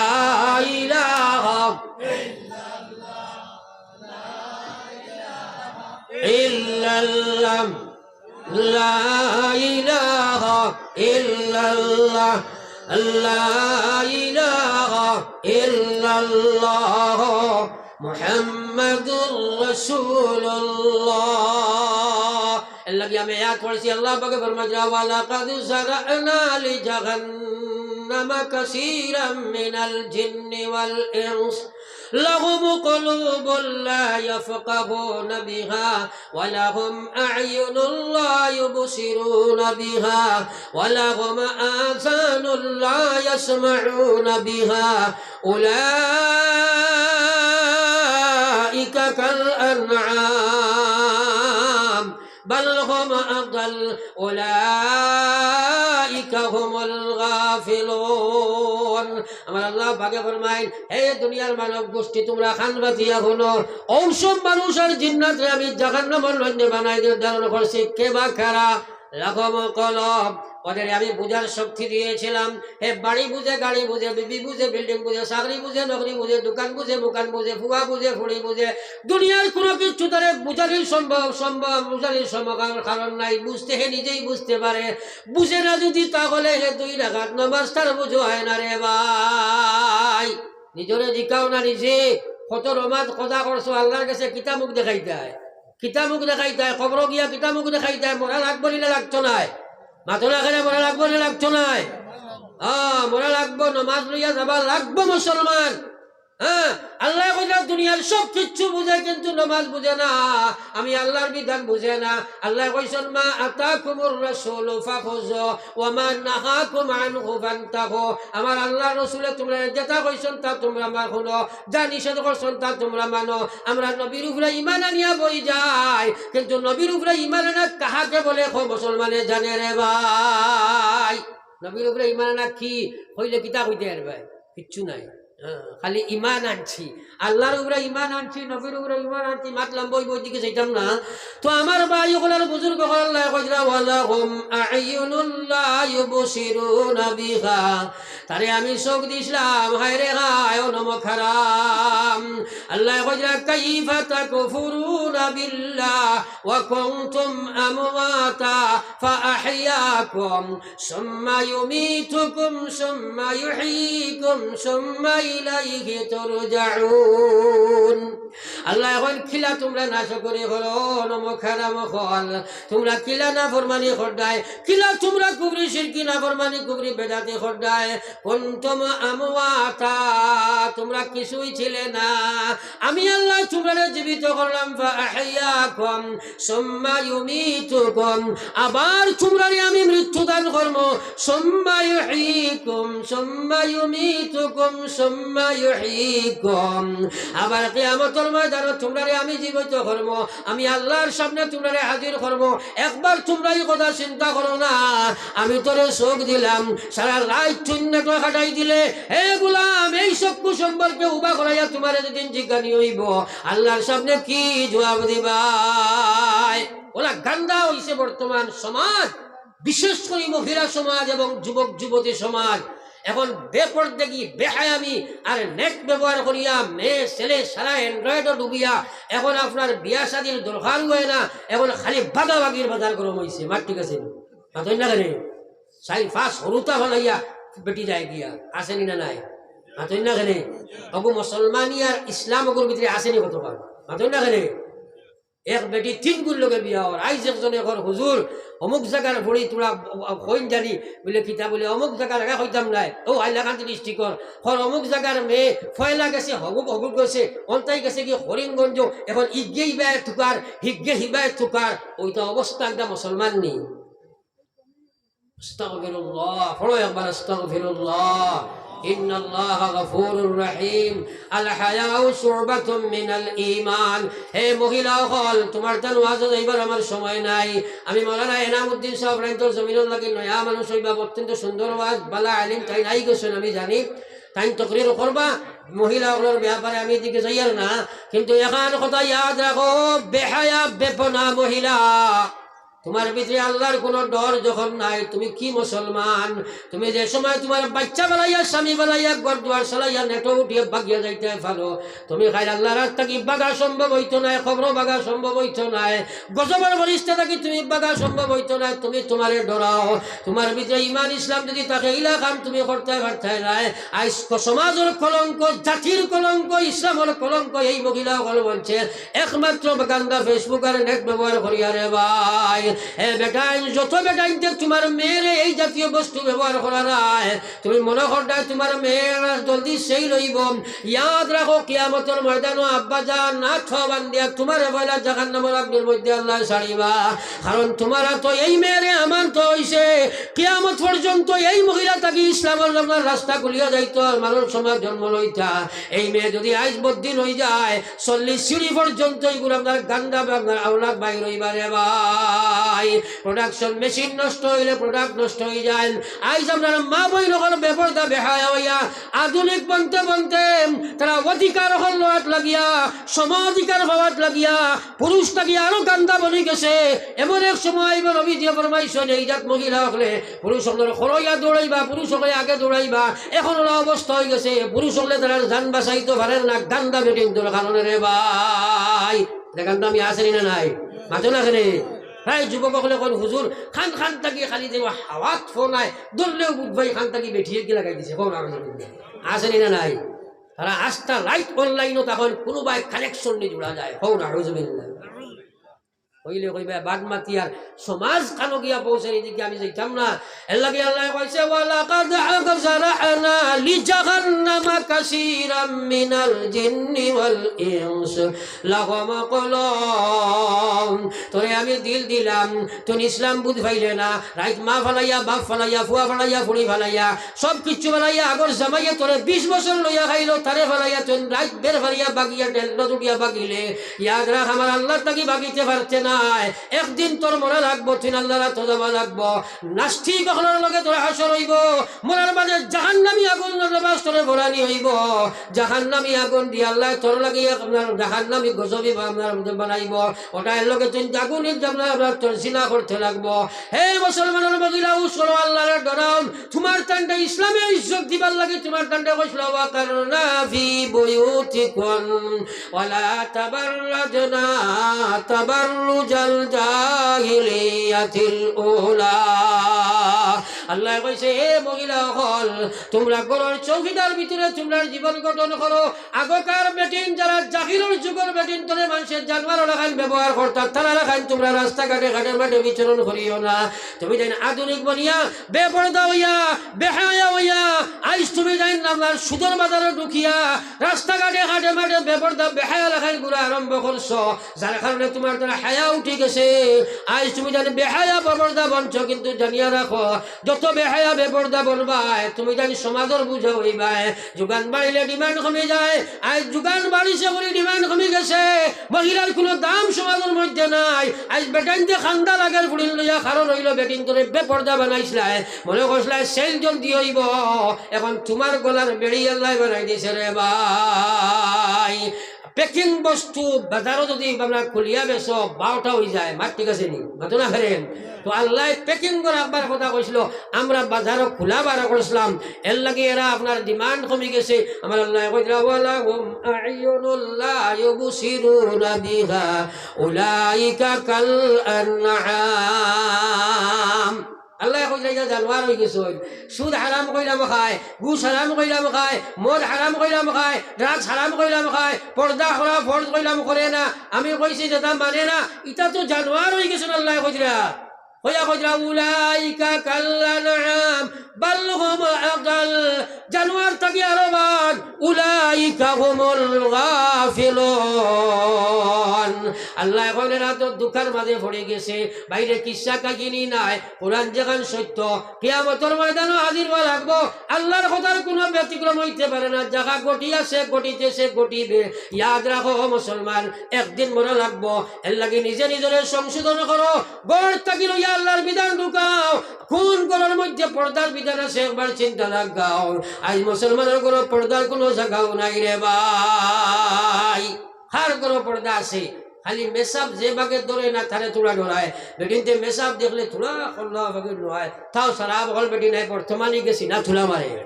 ইলাহা ইল্লাল্লাহ, লা ইলাহা ইল্লাল্লাহ, লা ইলাহা ইল্লাল্লাহ, মুহাম্মাদুর রাসূলুল্লাহ। এর লাগি আমি আয়াত পড়ছি, আল্লাহ পাকে ফরমাইরা, "ওয়ালাকাদ যারা'না লিজাহান্নামা কাসীরাম মিনাল জিন্নি ওয়াল ইনস লাহুম কুলুবুন লা ইয়াফকাহুনা বিহা ওয়া লাহুম আ'য়ুনুন লা ইউবসিরুনা বিহা ওয়া লাহুম আযানুন লা ইয়াসমাউনা বিহা উলাইকা কাল আনআম বাল হুম আদাল উলাইকা হুমুল গাফিলুন।" আমার আল্লাহ পাকে ফরমাইন, "হে দুনিয়ার মানব গোষ্ঠী, তুমরা কান পাতিয়া হুনো, অউ সব মানুষ আর জিন্নাতরে আমি জাহান্নামর লইন্নে বানাই নির্ধারণ করছি।" কে বা কারা? লাহুম কুলুব, ওদেরে আমি বুঝার শক্তি দিয়েছিলাম। হে বাড়ি বুঝে, গাড়ি বুঝে, বিবি বুঝে, বিল্ডিং বুঝে, চাকরি বুঝে, নকরি বুঝে, দোকান বুঝে, মুকান বুঝে, ফুয়া বুঝে, ফুড়ি বুঝে, দুনিয়ার কুনু কিচ্ছু তারে বুঝানির সম্ভব, সম্ভব, বুঝানির সম্ভব কারণ নাই। বুঝতে হে নিজেই বুঝতে পারে, বুঝে না যুদি তাহলে হে দুই রাকাত নমাজ তার বুঝো অয় না রে ভাই। নিজরে জিকাও না নিজে, কত নমাজ কাজা করছো, আল্লার গেছে কিতা মুখ দেখাইতায়? কিতা মুখ দেখাইতায়? কবরো গিয়া কিতা মুখ দেখাইতায়? মরা লাগবো নি না লাগতো নায়? মাতো না কেনে, মরা লাগবো নি না লাগতো নায়? হ্যাঁ, মরা লাগবো, নমাজ লইয়া যাবা লাগবো মুসলমান। হ্যাঁ, আল্লায় কইরা দুনিয়ার সব কিচ্ছু বুঝে কিন্তু নমাজ বুঝে না, আমি আল্লার বিধান বুঝে না। আল্লায় কইছইন, "মা আতাকুমুর রাসূলু ফাখুযু ওয়া মা নাহাকুম আনহু ফান্তাহু।" আমার আল্লার রসুলে তুমরারে যেতা কইছইন তা তুমরা আমার হুনো, যা নিষেধ করছইন তা তুমরা মানো। আমরা নবীর উপরে ঈমান আনিয়া বই যাই, কিন্তু নবীর উপরে ঈমান আনা কাহাকে বলে কও মুসলমানে জানে রে ভাই? নবীর উপরে ঈমান আনা কি কইলে কিতা কইতে পারবায়? কিচ্ছু নাই। হ্যাঁ, খালি ঈমান আনছি, আল্লার উপরে ঈমান আনছি, নবীর উপরে ঈমান আনছি, মাত লম্বা অইবো, ওইদিকে যাইতাম না। তো আমার ভাই অকল আর বুজুর্গ অকল, আল্লায় কইরা, "ওয়ালাহুম আ'ইউনুন লা ইউবসিরুনা বিহা।" তারে আমি চোখ দিছলাম, হায় রে হায়, ও নমকহারাম। আল্লায় কইরা, "কাইফা তাকফুরুনা বিল্লাহ ওয়া কুনতুম আমওয়াতা ফাআহইয়াকুম।" ثم يميتكم ثم يحييكم ثم إليه ترجعون। আল্লায় কইন, "কিলা তুমরা নাশুকরি করো, নমকহারাম অকল? তুমরা কিলা নাফরমানি কররায়? কিলা তুমরা কুফরি শিরকি নাফরমানি কুফরি বেদাতি কররায়? কুনতুম আমওয়াতা, তুমরা কিছুই ছিলে না, আমি আল্লায় তুমরারে জীবিত করলাম, ফাআহইয়াকুম সুম্মা ইউমীতুকুম, আবার তুমরারে আমি মৃত্যু দান করমু, সুম্মা ইউহয়ীকুম, সুম্মা ইউমীতুকুম, সুম্মা ইউহয়ীকুম, আবার কিয়ামতর ময়দানো তুমরারে আমি জীবিত করমু, আমি আল্লার সামনে তুমরারে হাজির করমু। একবার তুমরা ই কথা চিন্তা করো না, আমি তোরে চোখ দিলাম, সারা রাইত শূন্য কাটাই দিলে, হে গোলাম, এই চক্ষু সম্পর্কে উবা করাইয়া তুমারে যেদিন জিজ্ঞানি অইবো, আল্লার সামনে কি জুয়াব দিবায়?" অলা গান্দা অইছে বর্তমান সমাজ। বিশেষ করি মহিলা সমাজ এবং যুবক যুবতী সমাজ এখন বেপর্দেগি, বেহায়ামি আর নেট ব্যবহার করিয়া মেয়ে ছেলে সারা অ্যান্ড্রয়েডও ডুবিয়া এখন আপনার বিয়া শাদির দরকার হয় না, এখন খালি বাগাবাগির বাজার গরম হইছে। মাত ঠিক আছে নি? মাতইন না কেনে? চাইর পাঁচ হুরুতা ফালাইয়া বেটি যায় গিয়া, আছে নি না নাই? মাতইন না কেনে? অগু মুসলমানি আর ইসলাম অগুর ভিতরে আছে নি কতখান? মাতইন না কেনে? এক বেটি তিন গুর লগে বিয়া অর। আইজ একজনে কর, "হুজুর, অমুক জাগার ফুড়ি তোরা কইন জানি।" বুলে, "কিতা?" বুলে, "অমুক জাগার আগে কইতাম নায়, ও হাইলাকান্দি ডিস্ট্রিক্টর।" কর, "অমুক জাগার মেয়ে পয়লা গেছে হগুক, হগুক গেছে, অন্তাই গেছে কি করিমগঞ্জ, এখন ইগে ইবায় তুকার, হিগে হিবায় তুকার।" ওইটা অবস্থা একটা মুসলমান নেই। আস্তাগফিরুল্লাহ, পড়ো একবার আস্তাগফিরুল্লাহ। ইন্নাল্লাহা গাফুরুর রাহিম। আল হায়াউ শুবাতুম মিনাল ঈমান। হে মহিলা অকল, তুমার তান ওয়াজো যাইবার আমার সময় নাই। আমি মাওলানা এনামুদ্দিন সাহেব রাইন্তর জমিনর লাগি নয়া মানুষ অইবা, অত্যন্ত সুন্দর ওয়াজ, বালা আলিম, তাইন আই গেছইন আমি জানি। তাইন তকরির করবা, মহিলা অকলর ব্যাপারে আমি এদিকে যাইয়ার না। কিন্তু এখান কথা ইয়াদ রাখো, বেহায়া বেপনা মহিলা। তুমার ভিতরে আল্লাহর কোনো ডর যখন নাই, তুমি কি মুসলমান? তুমি যে সময় তুমার বাইচ্চা ফালাইয়া, স্বামী ফালাইয়া, ঘর দুয়ার সালাইয়া, নেটো উঠিয়া বাগিয়া যাইতায় পারো, তুমি কাইল আল্লাহর আত থাকি বাগা সম্ভব অইতো নায়, কবরো বাগা সম্ভব অইতো নায়, গজবর ফিরিস্তা থাকি তুমি বাগা সম্ভব অইতো নায়, তুমি তুমারে ডরাও। তুমার ভিতরে ইমান ইসলাম যদি থাকে, ইলা কাম তুমি করতায় পারতায় নায়। আইজ ক-, সমাজর কলঙ্ক, জাতির কলঙ্ক, ইসলামর কলঙ্ক, এই মহিলা অকল বলছে, একমাত্র গান্দা Facebook আর নেট ব্যবহার করিয়া রে ভাই। এ বেটাইন, যত বেটাইনতে তুমার মেয়েরে এই জাতীয় বস্তু ব্যবহার করার আয়, তুমি মনো করতায় তুমার মেয়ের জলদি সেই লইব। ইয়াদ রাখো, কিয়ামতর ময়দানো আব্বা জান না থ বান্দিয়া তুমারে পয়লা জাহান্নামর আগুনর মধ্যে আল্লায় ছাড়িবা। কারণ তুমার তো এই মেয়েরে আমানত অইছে, কিয়ামত পর্যন্ত এই মহিলা থাকি ইসলামর আপনার রাস্তা খুলিয়া যাইতো, আর মানুষ সমাজ জন্ম লইতা। এই মেয়ে যদি আইজ বদ্দিন অই যায়, চল্লিশ সিঁড়ি পর্যন্ত এগুলো আপনার গান্দা বা আপনার আওলাদ বাইর অইবা রে ভাই। প্রোডাকশন মেশিন নষ্ট অইলে প্রোডাক্ট নষ্ট অই যায়। আইজ আপনার মা বইন অকল বেপর্দা বেহায়া অইয়া আধুনিক বনতে বনতে তারা অধিকার অকল লওয়াত লাগিয়া, সম অধিকার পাওয়াত লাগিয়া পুরুষ থাকি আরো গান্দা বনি গেছে। এমন এক সময় আইব, নবীজিয়ে ফরমাইছইন, এই জাত মহিলা অকলে পুরুষ অকলর খরইয়া দৌড়াইবা, পুরুষ অকলে আগে দৌড়াইবা। এখন ওলা অবস্থা অই গেছে, পুরুষ অকলে তারার জান বাঁচাইতো পারের না, গান্দা বেটিন্তর কারণে রে ভাই। ইতা গান্দা আমি আছে নি না নাই? মাতো না কেনে? প্রায় যুবক অকলে কইন, "হুজুর, খান খান থাকি খালি যে হাওয়াত ফোন আয়, ধরলেও বুধ ভাই খান থাকি বেটিয়ে কি লাগাই দিছে।" কও না, আছে নি না নাই? তারা আস্তা রাইত অনলাইনো তখন কোনো ভাই কালেকশন নিয়া জুড়া যায়। কও না, আউযুবিল্লাহ। কইলে কইবা বাদ মাতি আর সমাজ খানো গিয়া পৌঁছে, এদিকে আমি যাইতাম না। এর লাগি আল্লায় কইছে, "ওয়ালাকাদ যারা'না লিজাহান্নামা কাসীরাম মিনাল জিন্নি ওয়াল ইনস লাহুম কুলুব।" তোরে আমি দিল দিলাম, তুই ইসলাম বুঝ পাইলে না, রাইত মা ফালাইয়া, বাপ ফালাইয়া, ফুয়া ফালাইয়া, ফুড়ি ফালাইয়া, সব কিচ্ছু ফালাইয়া, আগর জামাইয়ে তোরে বিশ বছর লইয়া খাইলো, তারে ফালাইয়া তুই রাইত বের ফালাইয়া বাগিয়া ডেল নদুরিয়া বাগিলে, ইয়াদ রাখ, আমার আল্লাহর থাকি বাগিতে পারতে নায়। একদিন তোর মরা লাগবো, তুই আল্লাহর আতো যাওয়া লাগবো। নাস্তিক অকলর লগে তোর হাশর অইবো। মরার বাদে জাহান্নামী আগুন নবাস তোরে ভরানি অইবো। জাহান্নামী আগুন দিয়া আল্লায় তোর লাগি এক আপনার জাহান্নামী গজবি বা আপনার মধ্যে বানাইবো। ওটা এর লগে তুই আগুনের জামলা আপনার তোর জিনা করতে লাগবো। হে মুসলমানের মহিলা, উস করো, আল্লাহরে ডরাও। তুমার তানরে ইসলামে ইজ্জত দিবার লাগি তুমার তানরে কইছিল, "ওয়াকারনা ফি বুয়ুতিকুন ওয়ালা তাবাররাজনা তাবাররুজাল জাহিলিয়াতিল উলা।" আল্লায় কইছে, "হে মহিলা অকল, তুমরা ঘরর চৌকিদার ভিতরে তুমরার জীবন গঠন করো।" আগকার বেটিন যারা জাহিলর যুগর বেটিন তোরে মানষে জানোয়ার লাখান ব্যবহার করতা, তারা লাখান তুমরা রাস্তাঘাটে ঘাটে মাঠে বিচরণ করিও না। তুমি যেন আধুনিক বনিয়া, বেপর্দা অইয়া, বেহায়া অইয়া, আইজ তুমি যেন আপনার সুদর বাজারো ঢুকিয়া, রাস্তাঘাটে ঘাটে মাঠে বেপর্দা বেহায়া লাখান ঘুরা আরম্ভ করছো, যার কারণে তুমার তার হায়া উঠি গেছে। আইজ তুমি যেন বেহায়া বেপর্দা বনছো, কিন্তু জানিয়া রাখো, যত বেহায়া বেপর্দা বনবায়, তুমি যেন সমাজর বুঝা অইবায়। যোগান বাড়িলে ডিমান্ড কমি যায়। আইজ যোগান বাড়িছে বুলি ডিমান্ড কমি গেছে। মহিলার কোনো দাম সমাজর মধ্যে নাই। আইজ বেটাইন্তে কান্দা লাগের ফুড়িন লইয়া, কারণ অইলো বেটিন তোরে বেপর্দা বানাইছলায়, মনে করছলায় সেল জলদি অইবো। এখন তুমার গলার বেড়ি আল্লায় বানাই দিছে রে ভাই। প্যাকিং বস্তু বাজারো যদি আমরা খুলিয়া বেচো, বারোটা অইযায়, মাত ঠিক আছে নি? মাতো না ফেরেন। তো আল্লায় প্যাকিং করা রাখবার কথা কইছিল, আমরা বাজারো খুলা বার করছিলাম, এর লাগি এরা আপনার ডিমান্ড কমি গেছে। আমার আল্লায় কইরা, "ওয়ালাহুম আ'ইউনুল লা ইউবসিরুনা বিহা, উলাইকা কাল আনআম।" আল্লায় কইরা, "ইতা জানোয়ার অইগেছে, সুদ হারাম কইলাম খায়, ঘুষ হারাম কইলাম খায়, মদ হারাম কইলাম খায়, ড্রাগস হারাম কইলাম খায়, পর্দা করা ফরজ কইলাম করে না, আমি কইছি যেটা মানে না, ইতা তো জানোয়ার অইগেছে।" আল্লায় কইরা, কইয়া কইরা, "উলাইকা কাল আনআম বাল হুম আদাল।" জানোয়ার থাকি আরো বাদ, "উলাইকা হুমুল গাফিলুন।" আল্লায় কইরা, এরা তো ধুকার মাঝে পড়ি গেছে, বাইরে কিচ্ছা কাহিনী নাই, কোরআন যেখান সত্য, কিয়ামতর ময়দানো হাজির অওয়া লাগবো। আল্লার কথার কুনু ব্যতিক্রম অইতে পারে না। যেটা ঘটিয়াছে, ঘটিতেছে, ঘটিবে। ইয়াদ রাখো, ও মুসলমান, একদিন মরা লাগবো। এর লাগি নিজে নিজরে সংশোধন করো। ঘর থাকি লইয়া আল্লার বিধান ঢুকাও। কুন ঘরর মধ্যে পর্দার বিধান আছে, একবার চিন্তা লাগাও। আইজ মুসলমানর ঘরো পর্দার কুনু জাগাও নাই রে ভাই। কার ঘরো পর্দা আছে? খালি মেসাব যে বাগে ধরে না, তারে থুড়া ডরায়। বেটিন্তে মেসাব দেখলে থুড়া কল্লা বাগে ডরায়। তাও সারা বকল বেটিন নাই, বর্তমানে গেছি না, থুড়া মারে।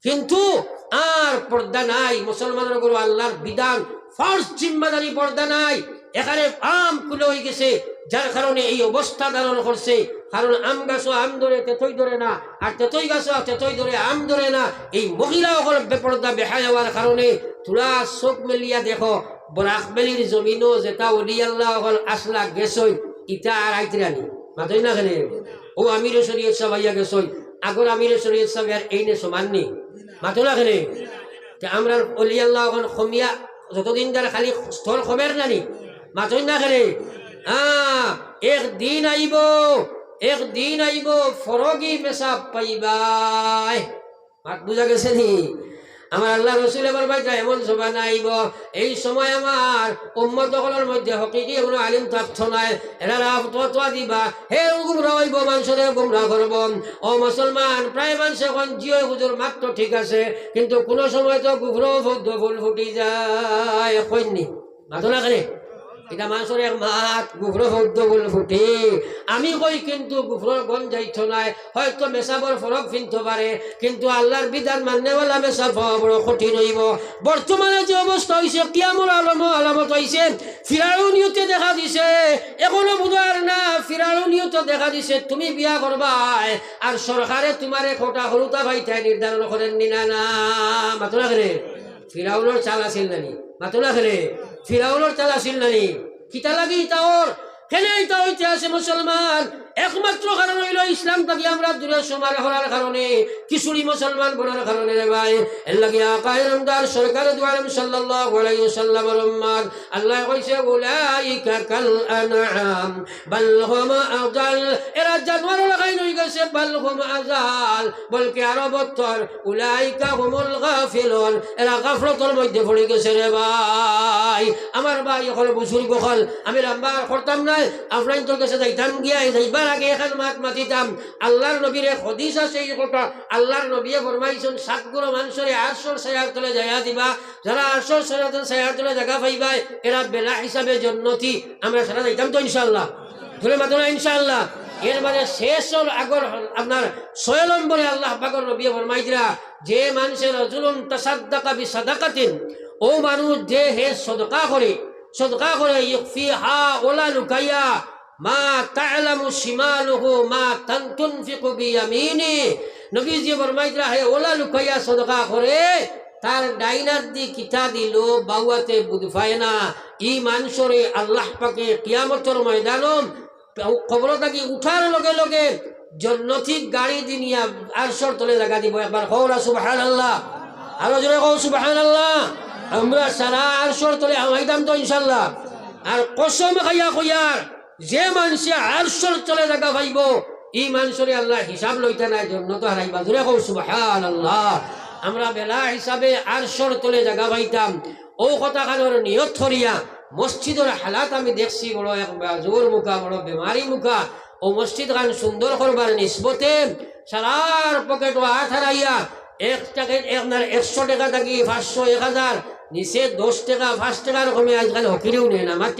কিন্তু আর পর্দা নাই। মুসলমানর ঘরো আল্লার বিধান, ফরজ জিম্মাদারি পর্দা নাই। এখানে আম খুলে অইগেছে, যার কারণে এই অবস্থা ধারণ করছে। কারণ আম গাছো আম ধরে, তেতই ধরে না, আর তেতই গাছো তেতই ধরে, আম ধরে না। এই মহিলা অকল বেপর্দা, বেহায়া অওয়ার কারণে। থুড়া চোখ মেলিয়া দেখো, বরাক ভ্যালির জমিনো যেটা অলি আল্লা অকল আছলা গেছইন, ইতা আর আইতরা নি। মাতইন না কেনে? অউ আমিরে শরিয়ত সাব আইয়া গেছইন, আগর আমিরে শরিয়ত সাব আর এইনে সমান নি। মাতো না কেনে? তে আমরার অলি আল্লা অকল কমিয়া যতদিন যার খালি স্তর কমের না নি। মাতইন না কেনে? হ্যাঁ, একদিন আইবো, একদিন আইবো, ফরগি মেসাব পাইবায়। মাত বুঝা গেছে নি? আমার আল্লার রসুলে ফরমাইতা, এমন জমানা আইবো, এই সময় আমার উম্মত অকলর মধ্যে হকিকি কুনু আলিম থাকতো নায়, এরা ফতোয়া দিবা, হে গুমরা অইবো, মানষরে গুমরা করবো। ও মুসলমান, প্রায় মানষে কইন, "জি অয় হুজুর, মাত তো ঠিক আছে, কিন্তু কুনু সময় তো গুফরো পদ্ম ফুল ফুটি যায়", কইন নি? মাতো না কেনে? ইটা মানষর এক মাত, গুফরো পদ্ম ফুল ফুটি। আমি কই কিন্তু গুফরর গন্ধ যাইতো নায়, হয়তো মেসাবর ফরক ফিনতো পারে, কিন্তু আল্লার বিধান মাননেওয়ালা মেসাব পাওয়া বড় কঠিন অইবো। বর্তমানে যে অবস্থা অইছে, কিয়ামর আলমো আলামত অইছে, ফিরাউনিয়তে দেখা দিছে, এখনো বুঝার না, ফিরাউনিয়তে দেখা দিছে, তুমি বিয়া করবায়, আর সরকারে তুমারে কটা হুরুতা পাইতায় নির্ধারণ করের নি না, না, মাতো না কেনে? ফিরাউনর চাল আছিল না নি? মাতো না কেনে? ফিরাউনর চাল আছিল না নি? কিতা লাগি ইতা অর? কেনে ইতা অইতে আছে মুসলমান? একমাত্র কারণ অইলো ইসলাম থাকি আমরা দূরে সমাজ অওয়ার কারণে, খিচুড়ি মুসলমান বনার কারণে রে ভাই। এর লাগি আকায়ে নামদার সরকারে দু আলম সাল্লাল্লাহু আলাইহি ওয়াসাল্লামর উম্মত, আল্লায় কইছে, "উলাইকা কাল আনআম বাল হুম আদাল।" এরা জানোয়ারর লাখান অইগেছে, বাল হুম আদাল, বলকে আরো বদতর, উলাইকা হুমুল গাফিলুন, এরা গাফলতর মধ্যে পড়ি গেছে রে ভাই। আমার ভাই অকল, বুজুর্গ অকল, আমি লম্বা আর করতাম নায়, আপনাইনতর গেছে যাইতাম গিয়া, এই যাইবার আগে এখান মাত মাতিতাম। আল্লার নবীর এক হাদিস আছে এই কথা, আল্লার নবীয়ে ফরমাইছইন, সাত গুরু মানষরে আরশর ছায়ার তলে যাইয়া দিবা, যারা আরশর ছায়ার তলে, ছায়ার তলে জাগা পাইবায়, এরা বেলা হিসাবে জন্নতি। আমরা সারা যাইতাম তো ইনশাআল্লাহ? জোরে মাতো না ইনশাআল্লাহ। এর বাদে শেষর আগর আপনার ছয় নম্বরে আল্লাহ পাকর নবীয়ে ফরমাইতরা, যে মানষে রাজুলুন তাসাদ্দাকা বিসাদাকাতিন, অউ মানুষ যে হে সদকা করে, সদকা করে, ইউখফিহা, অলা লুকাইয়া, মা তা'লামু শিমালুহু মা তান-, তুনফিকু বিয়ামিনি। নবীজিয়ে ফরমাইতরা, হে অলা লুকাইয়া সদকা করে, তার ডাইন আতদি কিতা দিলো, বাউ আতে বুঝ পায় না। ই মানষরে আল্লাহ পাকে কিয়ামতর ময়দানো কবর থাকি উঠার লগে লগে জন্নতি গাড়িদি নিয়া আরশর তলে জাগা দিবো। একবার কও না সুবহানাল্লাহ, আরো জোরে কও সুবহানাল্লাহ। আমরা সারা আরশর তলে হামাইতাম তো ইনশাআল্লাহ। আর কসম খাইয়া কইয়ার, যে মানষে আরশর তলে জাগা পাইবো, ই মানষরে আল্লায় হিসাব লইতা নায়, জন্নতো হামাইবা। জোরে কও সুবহানাল্লাহ। আমরা বেলা হিসাবে আরশর তলে জাগা পাইতাম। অউ কথাখানর নিয়ত করিয়া মসজিদর হালাত আমি দেখছি বড় এক বাজুর মুখা, বড় বেমারি মুখা। অউ মসজিদখান সুন্দর করবার নিসবতে সারার পকেটো আত হারাইয়া এক টাকা, এক নার একশো টাকা থাকি পাঁচশো, এক হাজার, নিছে দশ টেকা, পাঁচ টেকার কমে আইজকাল ফকিরেও নেয় না। আমার ঠিক